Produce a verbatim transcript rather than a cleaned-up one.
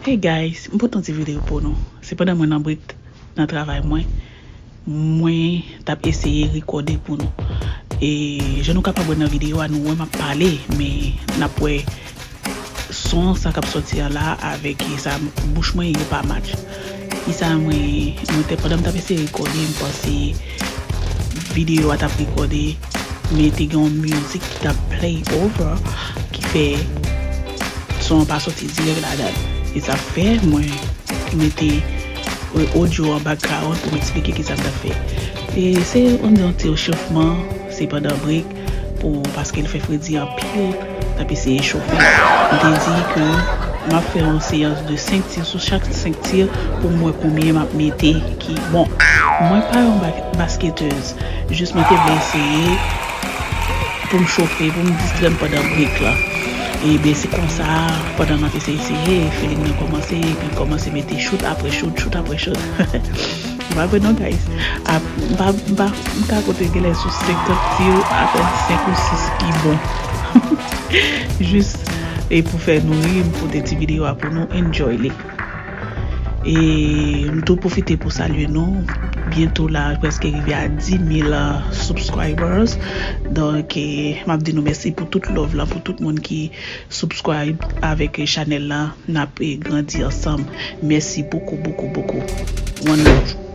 Hey guys, m pote yon ti videyo pou nou. Se pandan mwen nan break nan travay mwen, mwen t ap eseye rekòde pou nou. E jan nou kapab wè nan videyo a, nou wè m ap pale, men n ap wè son sa k ap sòti an la avèk sa bouch mwen yo pa match. Kisa mwen, mwen te, pandan m t ap eseye rekòde, m panse videyo a t ap rekòde, men te gen yon mizik ki t ap play over ki fè son an pa soti dirèk ladan. E sa fè mwen mete audio an background pou m eksplike kisa m t ap fè. E se, on di, yon ti rechofman, se pandan break, pou, paske l fè fredi anpil, n ap eseye chofe. M te di ke m ap fè yon seyans de senk ti sou chak senk ti pou m wè konbyen m ap mete ki bon. Mwen pa yon ba- basketèz, jis mwen te vle eseye pou m chofe, pou m distrè m pandan break la. Ebyen, se konsa, pandan m ap eseye, eseye, feeling nan kòmanse, epi m kòmanse mete shoot apre shoot, shoot apre shoot. M pa vre non, guys. M pa, m pa, m ka konte genlè sou senkant ti, apèn senk ou sis ki bon. Jis e pou fè nou ri, m pote ti videyo a pou nou, enjoy li. E m tou pwofite pou salye nou. Byento la, prèske rive a dis mil subscribers. Donk, e, m ap di nou mèsi pou tout love la, pou tout moun ki subscribe avèk chanèl la. N ap, e, grandi ansanm. Mèsi bokou, bokou, bokou. One love.